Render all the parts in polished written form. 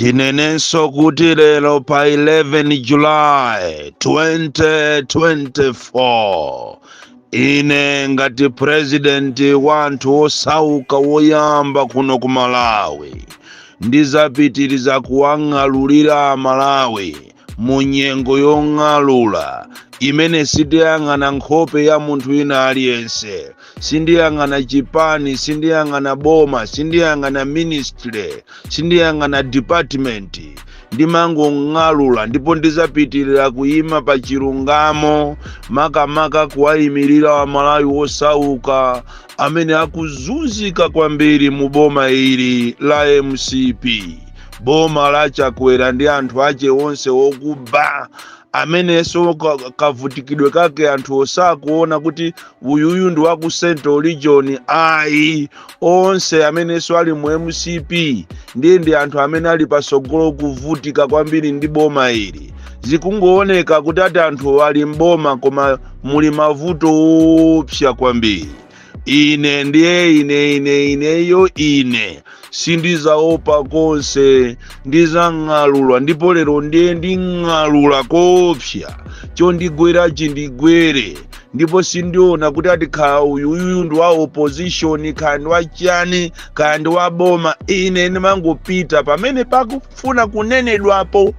Ndinenenso kuti lero pa 11 July 2024, ine ngati president wa anthu osauka woyamba kuno ku Malawi, ndizapitiriza kuwang'alulira Malawi mu nyengo yong'alula imene sindiyang'ana nkhope ya munthu wina aliyense, sindiyang'ana chipani, sindiyang'ana boma, sindiyang'ana ministry, sindiyang'ana department. Ndimangong'alula ndipo ndizapitirira kuyima pa chilungamo, makamaka kuwayimirira Wamalawi wosauka amene akuzunzika kwambiri mu boma ili la MCP, boma la Chakwera ndi anthu ache onse wokuba, amenenso kavutikidwe kake anthu osakuona kuti uyuyu ndi waku Central Region. Ayi, onse amenenso ali mu MCP ndiye ndi anthu amene ali pasogolo kuvutika kwambiri ndi boma ili. Zikungooneka kuti ati anthu ali mboma, koma muli mavuto opsa kwambiri. Ine ndiye ine ine ineyo ine sindizaopa konse, ndizang'alula. Ndipo lero ndiye nding'alula koopsa, chondigwera chindigwere. Ndipo sindiona kuti ati khala uyuyu ndi wa opposition, khala ndi wa chani, khala ndi wa boma. Ine ndimangopita pamene pakufuna kunenedwapo.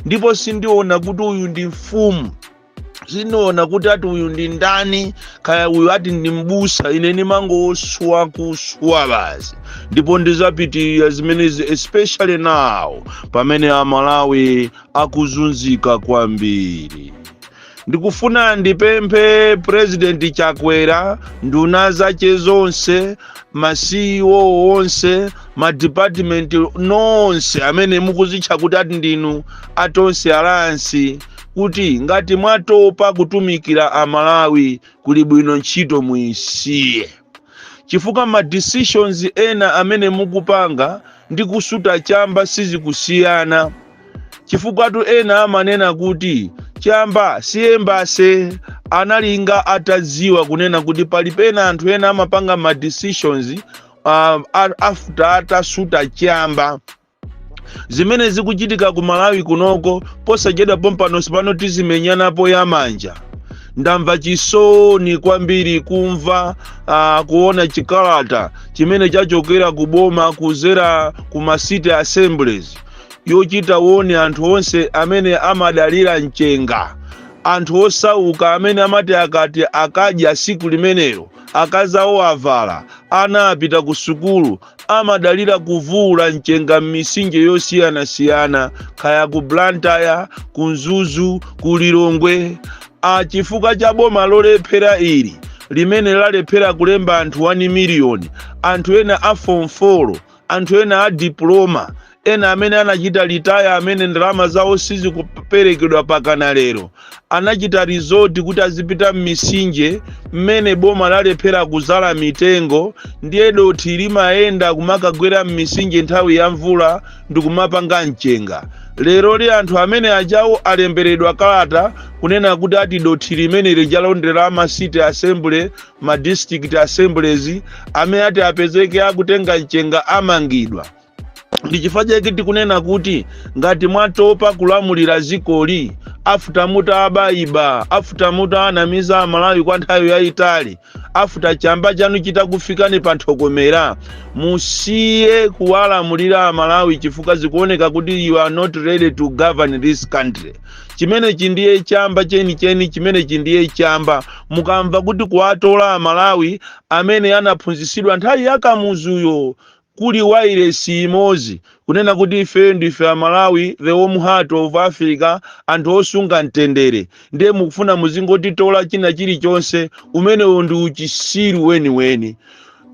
Ndipo sindiona kuti uyu ndi mfumu, sindiona kuti ati uyu ndi ndani, kaya uyu ati ndi mbusa. Ine ndimangoswa kuswa basi. Ndipo ndizapitirira zimenezi, especially now pamene Amalawi akuzunzika kwambiri. Ndikufuna ndipemphe President Chakwera, nduna zache zonse, ma CEO onse, ma department nonse amene mukuzitcha kuti ati ndinu a Tonse Alliance, kuti ngati mwatopa kutumikira Amalawi, kuli bwino ntchito muyisiye, chifukwa ma decisions ena amene mukupanga ndi kusuta chamba sizikusiyana. Chifukwa tu ena amanena kuti chamba si embassy. Analinga atadziwa kunena kuti pali pena anthu ena amapanga ma decisions after atasuta chamba. Zimene zikuchitika ku Malawi kunoko posachedwa pompano pano tizimenyanapo yamanja. Ndamva chisoni kwambiri kumva, kuona chikalata chimene chachokera ku boma kuzera ku ma city assemblies, yochita warn anthu onse amene amadalira mchenga, anthu osauka amene amati akati akadya siku limenelo, akazawo avala, ana apita ku sukulu, amadalira kuvula mchenga m'misinje yosiyanasiyana, kaya ku Blantyre, ku Mzuzu, ku Lilongwe. Chifukwa cha boma lolephera ili limene lalephera kulemba anthu 1 miliyoni, anthu ena a form 4, anthu ena a diploma, ena amene anachita retire, amene ndalama zawo sizikuperekedwa pakana lero, anachita resort kuti azipita m'misinje mmene boma lalephera kuzala mitengo. Ndiye dothi limayenda kumakagwera m'misinje nthawi ya mvula ndikumapanga mchenga. Lero li anthu amene ajawo alemberedwa kalata kunena kuti ati dothi limene lijalondera ma city assembly, ma district assemblies, amene ati apezeke akutenga mchenga amangidwa. Ndi chifukwa chake tikunena kuti ngati mwatopa kulamulira zikoli after mutabayiba, after mutanamiza Amalawi kwa nthawi yayitali, after chamba chanu chitakufikani pa nthokomera, musiye kuwalamulira Amalawi, chifukwa zikuoneka kuti you are not ready to govern this country. Chimenechi ndiye chamba chenicheni, chimenechi ndiye chamba. Mukamva kuti kuwatola Amalawi amene anaphunzitsidwa nthawi yakamuzuyo kuli wairesi imodzi, kunena kuti ife ndife Amalawi, the warm heart of Africa, anthu osunga mtendere, ndiye mukufuna muzingotitola china chilichonse, umenewo ndi uchisiru weniweni.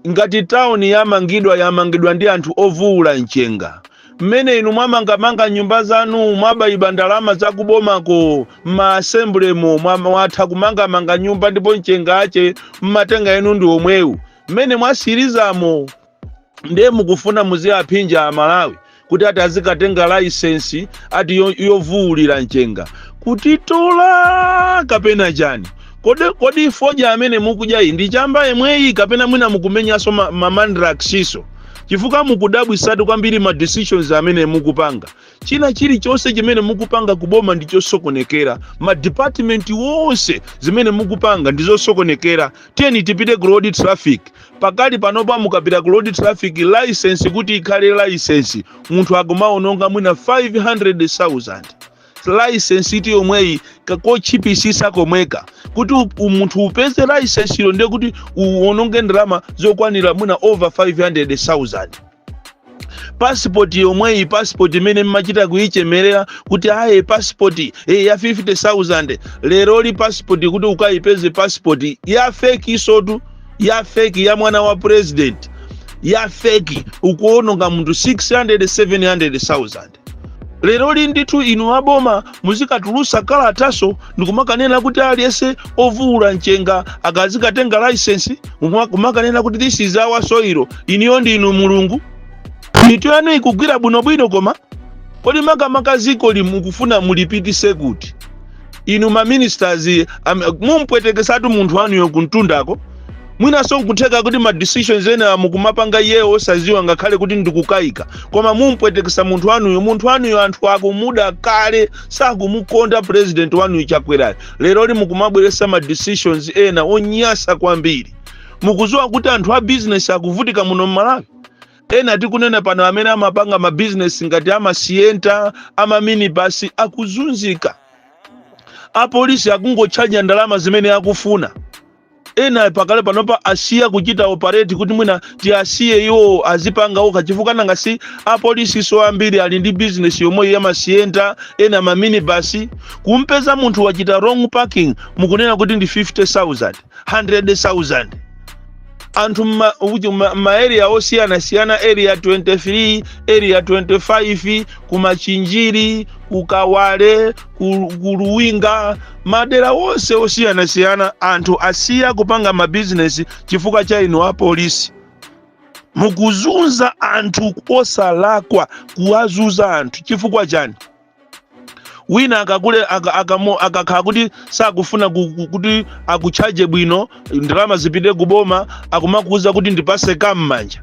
Ngati tawuni yamangidwa, yamangidwa ndi anthu ovuwula mchenga. Mmene inu mwamangamanga nyumba zanu, mwabayiba ndalama zakubomako, m'ma assemblymo mwatha kumangamanga nyumba, ndipo mchenga ache mmatenga inu ndi omwewu mmene mwasirizamo. Ndiye mukufuna muziyaphinja Amalawi kuti ati azikatenga license ati yovuwulira mchenga, kutitola kapena chani? Kodi fodya amene mukudya iyi ndi chamba yemweyi, kapena mwina mukumenyanso ma mandraxiso? Chifukwa mukudabwisatu kwambiri ma decisions amene mukupanga. China chilichonse chimene mukupanga kuboma ndi chosokonekera. Ma department wonse, zimene mukupanga ndi zosokonekera. Tiyeni tipite ku road traffic. Pakali panopa mukapita ku road traffic, license, kuti ikhale license, munthu akumaononga mwina 500,000. License iti yomweyi kakochipisisa komweka, kuti munthu upeze license ilo, ndiye kuti uwononge ndalama zokwanira mwina over 500,000. Passport yomweyi, passport imene mmachita kuyichemerera kuti aye, passport ya 50,000, leroli passport, kuti ukayipeze passport ya fake isotu, ya fake ya mwana wa president, ya fake, ukuononga munthu 600 700,000. Leroli ndithu inu aboma muzikatulusa kalataso ndikumakanena kuti aliyense ovuwula mchenga akazikatenga license, kumakanena kuti this is our soil. Iniyo ndinu Mulungu? Mitu yanu ikugwira bwinobwino? Koma kodi makamaka ziko mukufuna mulipitise kuti? Inu ma ministers, mumpwetekesatu munthu wanuyo kuntundako. Mwinanso nkutheka kuti ma decisions ena mukumapanga iyeyo osaziwa, ngakhale kuti ndikukayika, koma mumpwetekesa munthu wanuyo. Munthu wanuyo anthu akumuda kale, sakumukonda president wanuyo Chakwerayo. Leroli mukumabweresa ma decisions ena onyasa kwambiri. Mukuziwa kuti anthu a business akuvutika muno mMalawi? Ena tikunena pano, amene amapanga ma business ngati amasienta, amaminibus, akuzunzika. Apolisi akungotchaja ndalama zimene akufuna. Ena pakale panopa asiya kuchita operate, kuti mwina tiasiye iwo azipanga okha, chifukwa nanga si apolisi so ambiri ali ndi business yomwe yamasiyenta, ena maminibus. Kumpeza munthu wachita wrong parking, mukunena kuti ndi 50,000, 100,000. Anthu uchi ma area osiyanasiyana, Area 23, Area 25, kumachinjiri, kukawale, ku Luwinga, madera onse osiyanasiyana, anthu asiya kupanga mabizinesi chifukwa cha inu apolisi. Mukuzunza anthu osalakwa, kuwazunza anthu chifukwa chani? Wina akakule akakhala kuti sakufuna kuti akutchaje bwino, ndalama zipite kuboma, akumakuuza kuti ndipase kam'manja.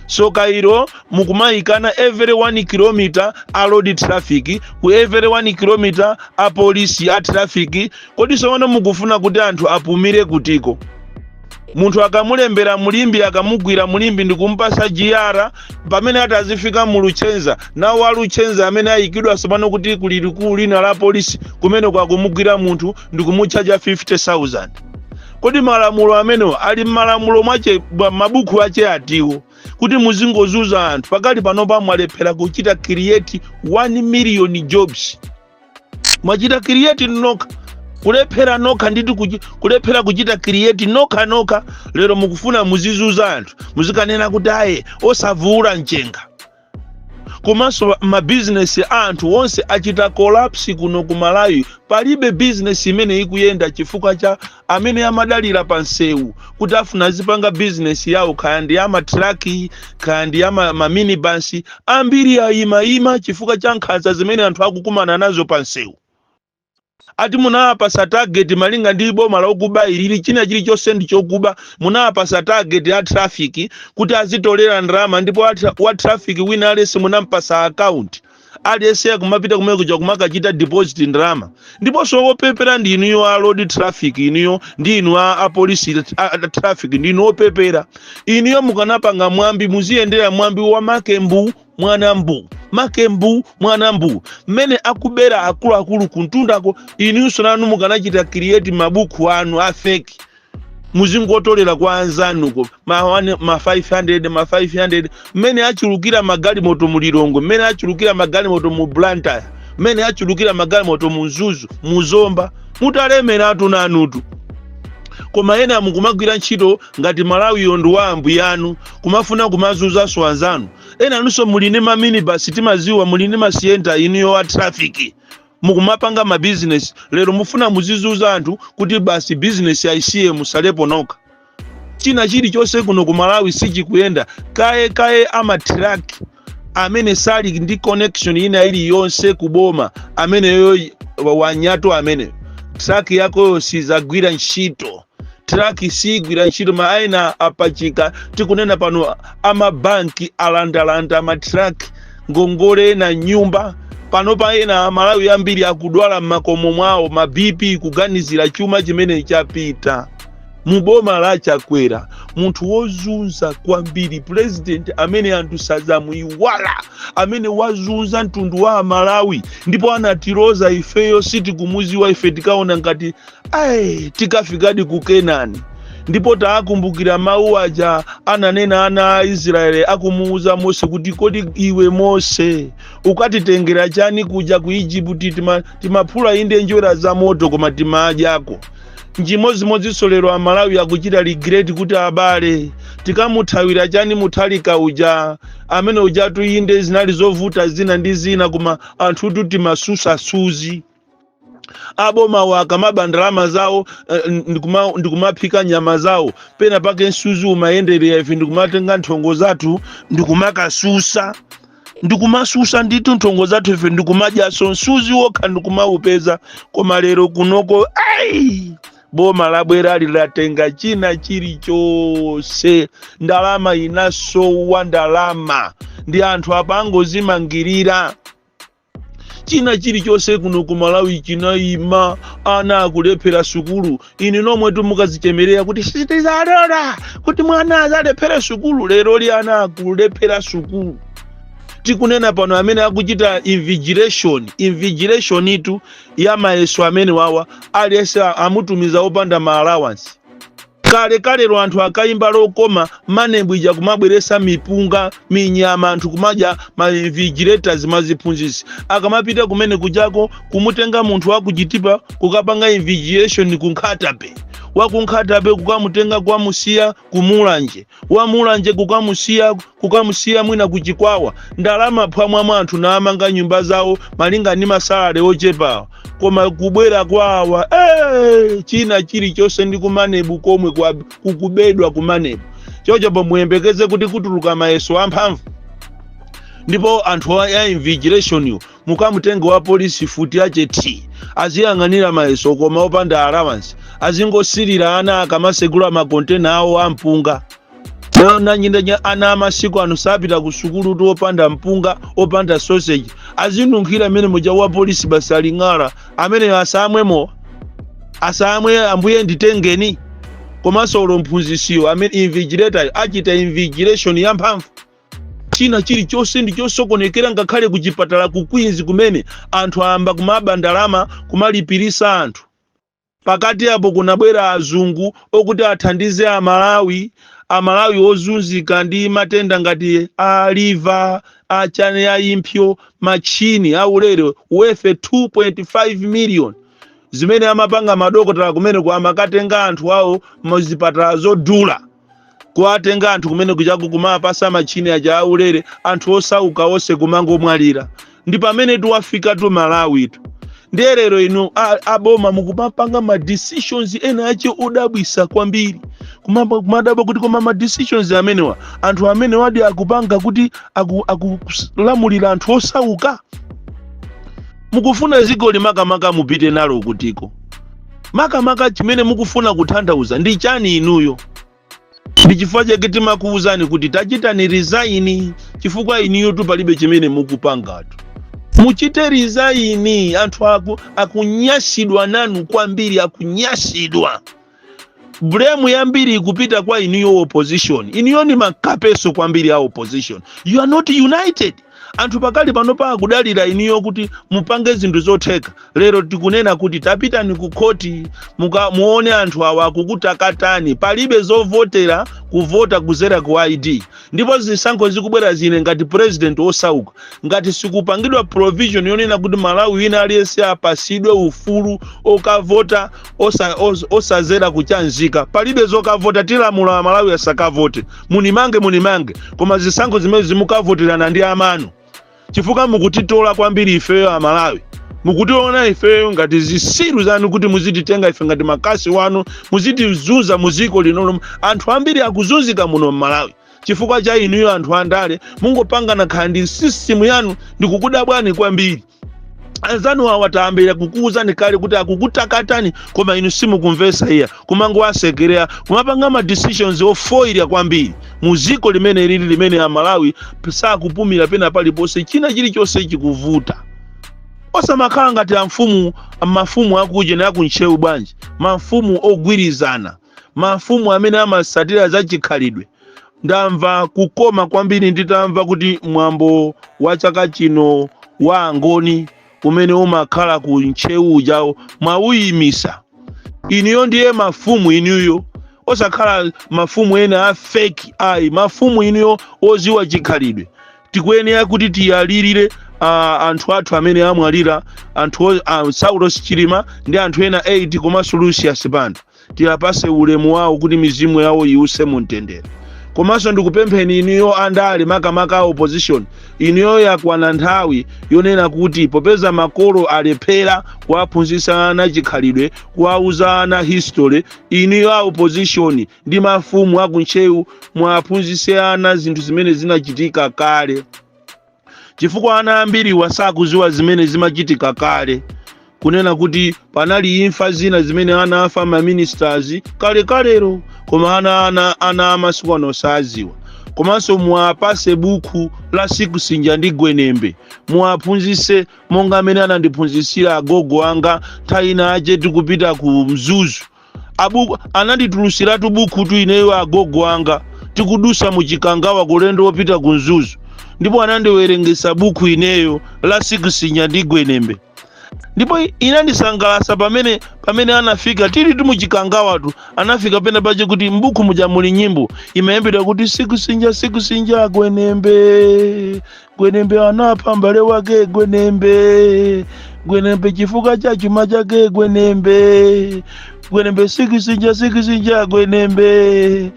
So kairo mukumayikana every 1 kilometer a road traffic, ku every 1 kilometer a polisi a traffic. Kodi sowona mukufuna kuti anthu apumire kutiko? Munthu akamulembera mulimbi, akamugwira mulimbi ndikumpasa GR, pamene ati azifika mu Luchenza, nawo aluchenza amene ayikidwa sopano kuti kuli likulu lina la polisi kumene, kwakumugwira munthu ndikumutchaja 50,000. Kodi malamulo amenewo ali m'malamulo mwache, mabuku ache atiwo, kuti muzingozuza anthu? Pakali panopa mwalephera kuchita create 1 million jobs. Mwachita create nokha, kulephera nokha nditi, kulephera kuchita create nokha nokha. Lero mukufuna muzizuza anthu, muzikanena kuti aye, osavuula mchenga. Komanso mabizinesi a anthu onse achita collapse kuno ku Malawi. Palibe bizinesi imene ikuyenda chifukwa cha amene amadalira pa nsewu kuti afuna azipanga bizinesi yawo, kaya ndi amatraki, kaya ndi ama maminibus, ambiri ayimayima chifukwa cha nkhanza zimene anthu akukumana nazo pa nsewu. Ati munawapasa target malinga ndi boma lokuba ilili, china chilichonse ndi chokuba. Munawapasa target ya traffic kuti azitolera ndalama, ndipo wa traffic wina aliyense munampasa account, aliyense akumapita kumene kuja kumakachita deposit ndalama. Ndiponso wopepera ndi inuyo a road traffic, inuyo ndi inu a polisi a traffic, ndi inu opepera. Inuyo mukanapanga mwambi, muziyendera mwambi wa makembu mwana mbu, makembu mwana mbu, mmene akubera akuluakulu kuntundako. Inunso nanu mukanachita create mabuku anu a fake, muzingotolera kwa anzanuko ma, ma 500, ma 500, mmene achulukira magalimoto mu Lilongwe, mmene achulukira magalimoto mu Blantyre, mmene achulukira magalimoto mu Mzuzu, mu Zomba, mutalemeratu nanutu. Koma ena mukumagwira ntchito ngati Malawiyo ndi wa ambuyanu, kumafuna kumazunzanso anzanu. Ena anunso muli ndi maminibus, timaziwa muli ndi masiyenta. Inuyo a traffic mukumapanga mabizinesi, lero mufuna muzizuza anthu kuti basi bizinesi ayisiye, musalepo nokha. China chilichonse kuno ku Malawi sichikuyenda. Kaye kaye amatraki amene sali ndi connection ina iliyonse kuboma, ameneyo wanyato, ameneyo traki yakoyo sizagwira ntchito. Traki sigwira ntchito, ma aina apachika. Tikunena pano amabanki alandalanda matraki, ngongole na nyumba. Pano pa ena Amalawi ambiri akudwala m'makomo mwawo, ma BP, kuganizira chuma chimene chapita muboma la Chakwera, munthu wozunza kwambiri, president amene anthu sadzamuyiwala, amene wazunza mtundu wa Amalawi ndipo anatiloza ifeyo sitikumuziwa. Ife tikaona ngati ayi, tikafikadi ku Kenani. Ndipo taakumbukira mawu aja ananena ana a Israeli akumuwuza Mose kuti, "Kodi iwe Mose ukatitengera chani kuja ku Igupti? Timaphula inde njwera za moto, koma timadyako." Njimodzimodzinso lero Amalawi akuchita regret kuti, abale, tikamuthawira chani Muthalika uja, amene ujatu inde zinali zovuta zina ndi zina, koma anthutu timasusa suzi. Aboma akamaba ndalama zawo, ndikumaphika nyama zawo, pena pake msuzi umayenderera, ife ndikumatenga nthongo zathu ndikumakasusa, ndikumasusa ndithu nthongo zathu ife, ndikumadyaso msuzi wokha ndikumaupeza. Koma lero kunoko ai, boma labwera lilatenga china chilichonse, ndalama inasowa, ndalama ndi anthu apangozimangirira. China chilichonse kuno ku Malawi chinayima, ana akulephera sukulu. Inu nomwe tumukazichemerera kuti sitizalola kuti mwana azalephere sukulu, lero li ana akulephera sukulu. Tikunena pano amene akuchita invigilation, invigilation itu ya mayeso amene wawa, aliyense amutumiza opanda ma allowance. Kale kalero anthu akayimba lokoma, MANEB ija kumabweresa mipunga, minyama, anthu kumadya. Ma invigilators, maziphunzitsi akamapita kumene kujako, kumutenga munthu wakuchitipa kukapanga invigilation ku Nkhatabe, wakunkhatabe kukamutenga kukamusiya kumulanje, wamulanje kukamusiya mwina kuchikwawa. Ndalama phwamwamwa, anthu naamanga nyumba zawo malinga ndi ma salary ochepawa. Koma kubwera kwawa, china chilichonse ndi ku MANEB komwe kukubedwa ku MANEB. Chocho muyembekeze kuti kutuluka mayeso amphamvu, ndipo anthu ya invigilation yo mukamutenga wa polisi futi yache t aziyang'anira mayeso, koma opanda allowance, azingosilira ana akamasegula makontena awo ampunga. Nanyindanya ana amasiku ano sapita ku sukulu tu opanda mpunga, opanda sausage, azinunkhira amene muja wa polisi basi aling'ala amene asamwemo, asamwe. Ambuye nditengeni. Komanso ulo mphunzisiyo amene invigilator achita invigilation yamphamvu. China chilichonse ndi chosokonekera, ngakhale kuchipatala ku Queens kumene anthu ayamba kumaba ndalama, kumalipirisa anthu. Pakati apo kunabwera azungu okuti athandize Amalawi, Amalawi ozunzika ndi matenda ngati a liver, achane, a impsyo, machini aulere worth 2.5 million. Zimene amapanga madokotala kumene amakatenga anthu awo muzipatala zodula, kuwatenga anthu kumene kuchaku kumapasa machini aja aulere, anthu osauka onse kumangomwalira. Ndi pamene tiwafika tu Malawi tu. Ndiye lero inu aboma mukumapanga ma decisions ena ache odabwisa kwambiri. Kumadabwa kuti koma ma decisions amenewa, anthu amene wadi akupanga kuti akulamulira anthu osauka. Mukufuna dziko limakamaka mupite nalo kutiko? Makamaka chimene mukufuna kutanthauza ndi chani inuyo? Ndi chifukwa chake timakuwuzani kuti tachitani resign, chifukwa inuyo tu palibe chimene mukupangatu. Muchite resign. Anthu akunyasidwa nanu kwambiri, akunyasidwa. Blame yambiri ikupita kwa inuyo opposition. Inuyo ni makapeso kwambiri a opposition. You are not united. Anthu pakali pano pakudalira inuyo kuti mupange zinthu zotheka. Lero tikunena kuti tapitani ku khoti muka muone anthu awa akukutakatani. Palibe zovotera, kuvota kuzera ku ID. Ndipo zisankho zikubwera zine, ngati president osauka, ngati sikupangidwa provision yonena kuti Malawi wina aliyense apasidwe ufulu okavota osazera kuchanzika, palibe zokavota. Tilamula Malawi asakavote. Munimange, munimange, koma zisankho zimene zimukavoterana ndi amanu, chifukwa mukutitola kwambiri ifeyo Amalawi. Mukutiona ifeyo ngati zisiru zanu, kuti muzititenga ife ngati makasi wanu, muzitizunza muziko lino. Anthu ambiri akuzunzika muno mMalawi chifukwa cha inuyo anthu andale. Mungopangana khala ndi system yanu, ndikukudabwani kwambiri. Anzanu awa tayambira kukuwuzani kale kuti akukutakatani, koma inu simukumvesa iya, kumangowasekerera, kumapanga ma decisions ofoira kwambiri mu ziko limene lili limene Amalawi sakupumira pena paliponse, china chilichonse chikuvuta. Osamakhala ngati amfumu, mafumu akuje ndi akuntchewu bwanji, mafumu ogwirizana, mafumu amene amasatira za chikhalidwe. Ndamva kukoma kwambiri nditamva kuti mwambo wa chaka chino wa Angoni umene umakhala ku Ntcheu ujawo mwawuyimisa inuyo. Ndiye mafumu inuyo, osakhala mafumu ena a fake ayi, mafumu inuyo oziwa chikhalidwe. Tikuyenera kuti tiyalirire anthu athu amene amwalira, anthu Saulos Chilima ndi anthu ena 8 komanso Lucius Banda. Tiyapase ulemu wawo kuti mizimu yawo iwuse mu mtendere. Komanso ndikupempheni inuyo andale, makamaka a opposition, inuyo yakwana nthawi yonena kuti popeza makolo alephera kuwaphunzitsa ana chikhalidwe, kuwauza ana history, inuyo a opposition ndi mafumu akuntchewu mwaphunzitse ana zinthu zimene zinachitika kale, chifukwa ana ambiri wasakuziwa zimene zimachitika kale, kunena kuti panali imfa zina zimene ana afa ma ministers kalekalero, koma ana amasiku ano saziwa. Komanso muwapase buku la Sikusinja ndi Gwenembe, muwaphunzitse monga amene anandiphunzitsira agogo anga. Nthawi ina ache tikupita ku Mzuzu, abuku ananditulusiratu buku tu ineyo agogo anga, tikudusa muchikangawa kulendo wopita ku Mzuzu, ndipo anandiwerengesa buku ineyo la Sikusinja ndi Gwenembe, ndipo inandisangalasa pamene anafika tili timuchikangawatu, anafika pena pache kuti mbuku muja muli nyimbo imayembedwa kuti sikusinja sikusinja gwenembe, gwenembe anapha mbale wake gwenembe, gwenembe chifukwa cha chuma chake gwenembe, gwenembe sikusinja sikusinja gwenembe,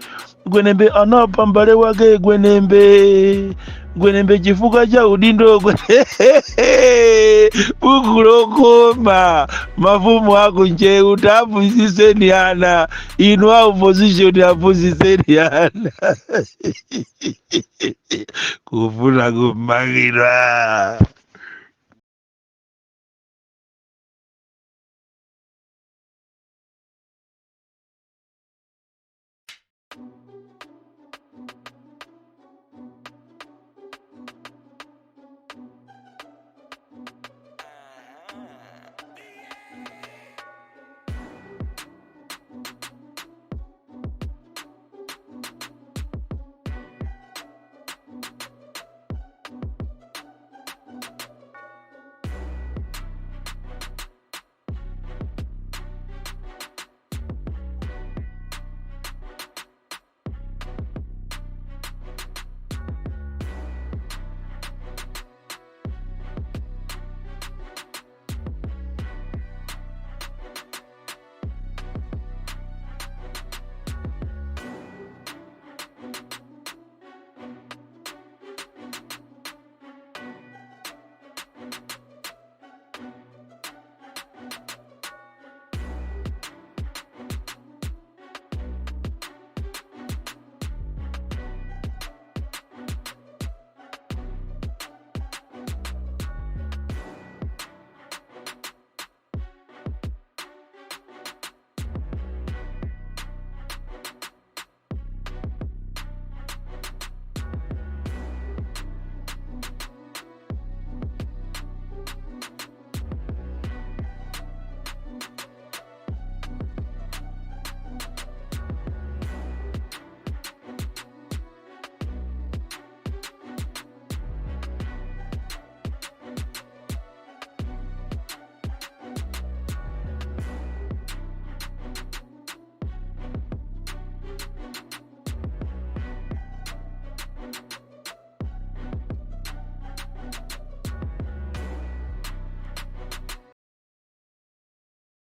gwenembe anapha mbale wake gwenembe, gwenembe chifukwa cha udindo. Buku lokoma. Mafumu akuncheu, taphunzitseni ana. Inu a opposition, aphunzitseni ana. Kufuna kumangidwa.